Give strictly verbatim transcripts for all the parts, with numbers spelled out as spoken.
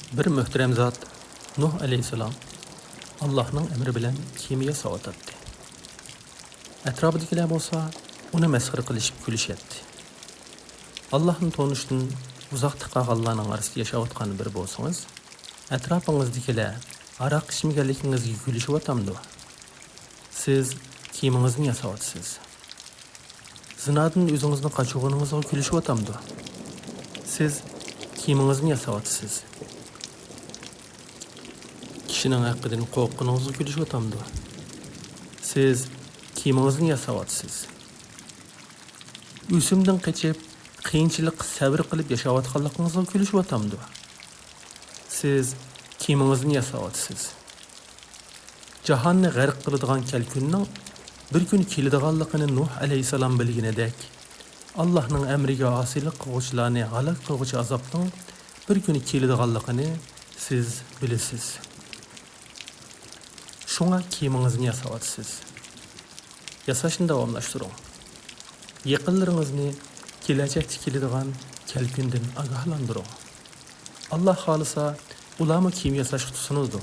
بىر مۆھتەرەم زات نۇھ ئەلەيھىسسالام ئاللاھنىڭ ئەمرى بىلەن كېمە ياساۋاتاتتى. ئەتراپىدىكىلەر بولسا ئۇنى مەسخىرە قىلىشىپ كۈلۈشەتتى. ئاللاھنى تونۇشتىن ئۇزاقتا قالغانلارنىڭ ئارىسىدا ياشاۋاتقان بىرى بولسىڭىز، ئەتراپىڭىزدىكىلەر ھاراق ئىچمىگەنلىكىڭىزگە كۈلۈشۈۋاتامدۇ؟ سىز كېمىڭىزنى ياساۋاتىسىز. زىنادىن ئۆزىڭىزنى قاچۇرغىنىڭىزغا كۈلۈشۈۋاتامدۇ؟ سىز كېمىڭىزنى ياساۋاتىسىز. كىشىنىڭ ھەققىدىن قورققىنىڭىزغا كۈلۈشۈۋاتامدۇ؟ سىز كېمىڭىزنى ياساۋاتىسىز. ئۆسۈمدىن قېچىپ، قىيىنچىلىققا سەۋر قىلىپ ياشاۋاتقانلىقىڭىزغا كۈلۈشۈۋاتامدۇ؟ سىز كېمىڭىزنى ياساۋاتىسىز. جاھاننى غەرق قىلىدىغان كەلكۈننىڭ بىر كۈنى كېلىدىغانلىقىنى نۇھ ئەلەيھىسسالام بىلگىنىدەك، ئاللاھنىڭ ئەمرىگە ئاسىيلىق قىلغۇچىلارنى ھالاك قىلغۇچى ئازابنىڭ بىر كۈنى كېلىدىغانلىقىنى سىز بىلىسىز. شۇڭا كېمىڭىزنى ياساۋاتىسىز. ياساشنى داۋاملاشتۇرۇڭ. يېقىنلىرىڭىزنى كېلەچەكتە كېلىدىغان كەلكۈندىن ئاگاھلاندۇرۇڭ. ئاللاھ خالىسا، ئۇلارمۇ كېمە ياساشقا تۇتۇنىدۇ.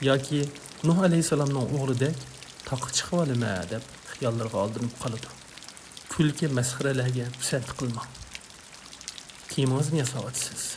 ياكى نۇھ ئەلەيھىسسالامنىڭ ئوغلىدەك تاغقا چىقىۋالىمەن دەپ خىياللىرىغا ئالدىنىپ قالىدۇ. كۈلكە، مەسخىرىلەرگە پىسەنت قىلماڭ. كېمىڭىزنى ياساۋاتىسىز.